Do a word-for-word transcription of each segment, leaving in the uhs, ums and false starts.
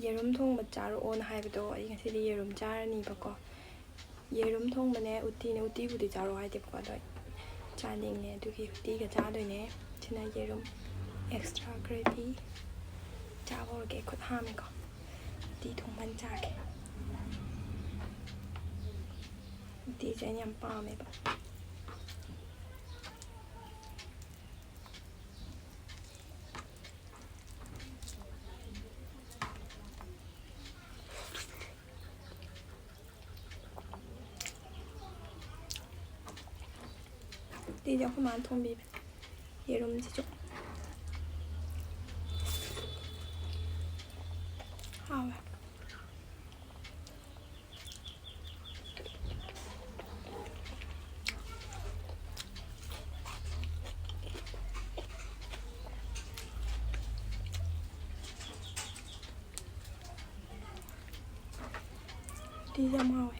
ꯌꯦꯔꯨꯝ ꯊꯣꯡꯕ ꯆꯥꯔꯛꯑꯣꯅ ꯍꯥꯏꯕꯗꯣ, ꯑꯩ ꯉꯁꯤꯗꯤ ꯌꯦꯔꯨꯝ ꯆꯥꯔꯅꯤꯕꯀꯣ꯫ ꯌꯦꯔꯨꯝ ꯊꯣꯡꯕꯅꯦ, ꯎꯇꯤꯅꯦ, ꯎꯇꯤꯕꯨꯗꯤ ꯆꯥꯔꯛꯑꯣ ꯍꯥꯏꯗꯦꯕꯀꯣ, ꯑꯗꯣ ꯑꯩ ꯆꯥꯅꯤꯡꯉꯦ, ꯑꯗꯨꯒꯤ ꯎꯇꯤꯒ ꯆꯥꯗꯣꯏꯅꯦ꯫ ꯁꯤꯅ ꯌꯦꯔꯨꯝ extra gravy꯫ ꯆꯥꯕ ꯍꯧꯔꯒꯦ, ꯈꯨꯠ ꯍꯥꯝꯃꯦꯀꯣ꯫ ꯎꯇꯤ ꯊꯣꯡꯕ ꯑꯣꯏꯅ ꯆꯥꯒꯦ꯫ ꯎꯇꯤꯁꯦ ꯑꯩꯅ ꯌꯥꯝ ꯄꯥꯝꯃꯦꯕ꯫ ꯎꯇꯤꯁꯦ ꯑꯩꯈꯣꯏ ꯃꯥꯅ ꯊꯣꯡꯕꯤꯕꯅꯦ꯫ ꯌꯦꯔꯨꯝꯁꯤꯁꯨ ꯍꯥꯎꯋꯦ꯫ ꯎꯇꯤꯁꯦ ꯌꯥꯝ ꯍꯥꯎꯋꯦ꯫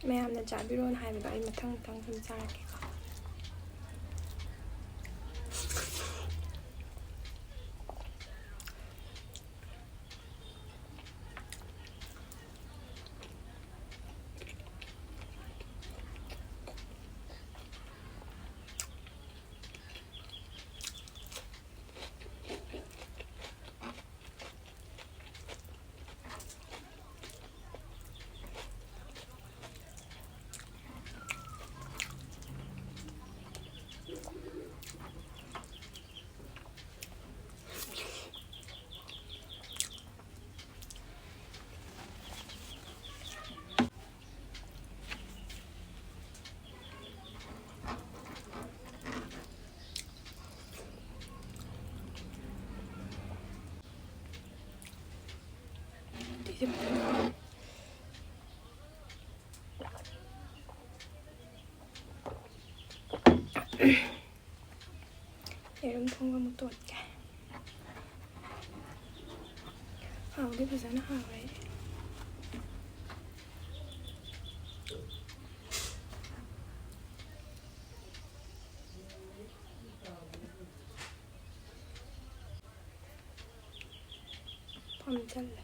ꯃꯌꯥꯝꯅ ꯆꯥꯕꯤꯔꯣꯅ ꯍꯥꯏꯕꯗꯣ ꯑꯩ ꯃꯊꯪ ꯃꯊꯪ ꯁꯨꯝ ꯆꯥꯔꯛꯀꯦꯀꯣ꯫ ꯌꯦꯔꯨꯝ ꯊꯣꯡꯕ ꯑꯃꯨꯛ ꯇꯣꯠꯀꯦ꯫ ꯍꯥꯎꯗꯤ ꯐꯖꯅ ꯍꯥꯎꯔꯦ꯫ ꯐꯝꯖꯜꯂꯦ꯫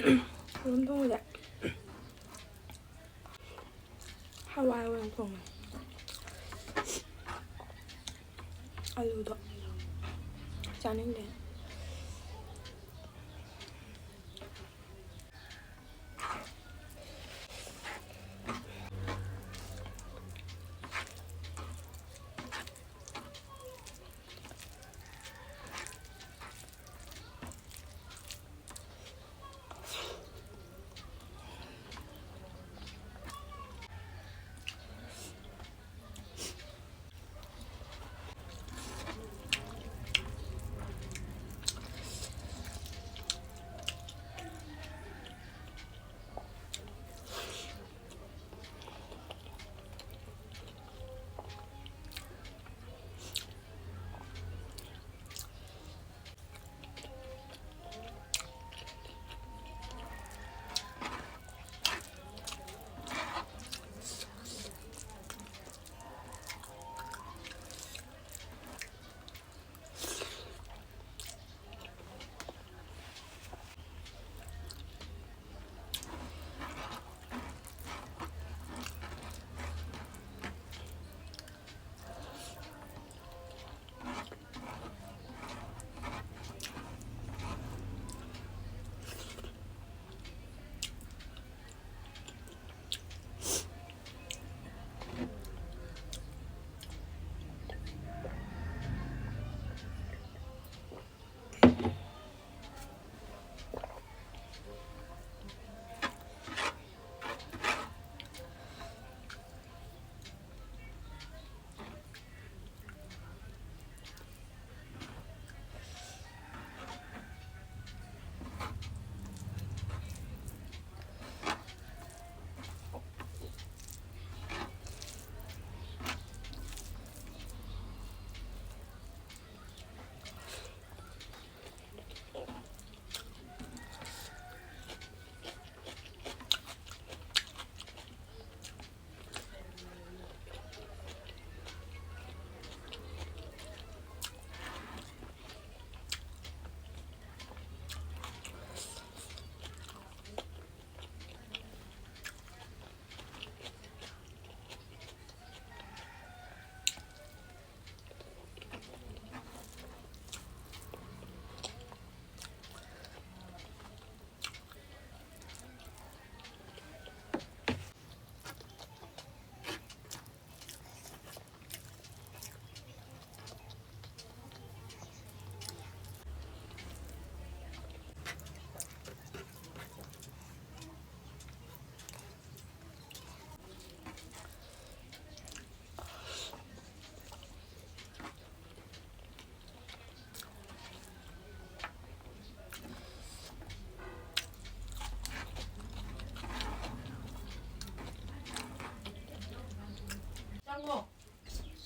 ꯌꯦꯔꯨꯝ ꯊꯣꯡꯕꯁꯦ ꯍꯋꯥꯏ ꯑꯣꯏꯅ ꯊꯣꯡꯉꯦ꯫ ꯑꯂꯨꯗꯣ ꯆꯥꯅꯤꯡꯗꯦ꯫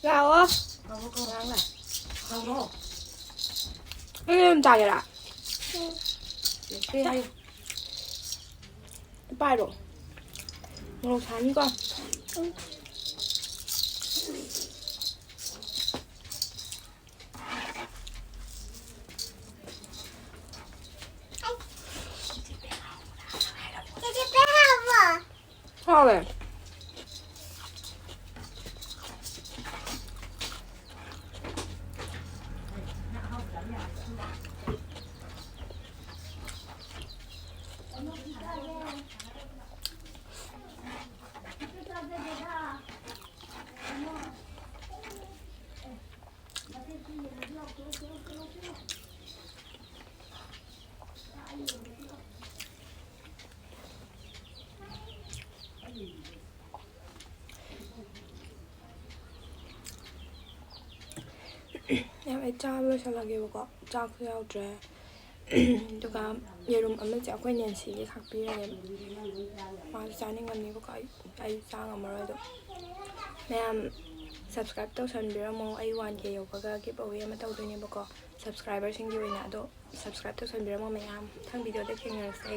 ꯂꯥꯛꯑꯣ꯫ ꯀꯩ ꯑꯗꯨꯝ ꯆꯥꯒꯦꯔꯥ? ꯄꯥꯏꯔꯣ꯫ ꯃꯣꯔꯣꯛ ꯁꯥꯅꯤꯀꯣ꯫ ꯍꯥꯎꯋꯦ꯫ ꯌꯥꯝ ꯑꯩ ꯆꯥꯕ ꯂꯣꯏꯁꯜꯂꯒꯦꯕꯀꯣ꯫ ꯆꯥꯛꯁꯨ ꯌꯥꯎꯗ꯭ꯔꯦ꯫ ꯑꯗꯨꯒ ꯌꯦꯔꯨꯝ ꯑꯃꯁꯦ ꯑꯩꯈꯣꯏ ꯅꯦꯟꯁꯤꯒꯤ ꯈꯥꯛꯄꯤꯔꯒꯦꯕ꯫ ꯃꯥꯁꯨ ꯆꯥꯅꯤꯡꯉꯝꯅꯤꯕꯀꯣ꯫ ꯑꯩ, ꯑꯩ ꯆꯥ ꯉꯝꯃꯔꯣꯏ ꯑꯗꯣ꯫ ꯃꯌꯥꯝ subscribe ꯇꯧꯁꯟꯕꯤꯔꯝꯃꯣ꯫ ꯑꯩ one K ꯌꯧꯕꯒ giveaway ꯑꯃ ꯇꯧꯗꯣꯏꯅꯦꯕꯀꯣ꯫ Subscriberꯁꯤꯡꯒꯤ ꯑꯣꯏꯅ꯫ ꯑꯗꯣ subscribe ꯇꯧꯁꯟꯕꯤꯔꯝꯃꯣ ꯃꯌꯥꯝ꯫ ꯃꯊꯪ videoꯗ ꯊꯦꯡꯅꯔꯁꯦ꯫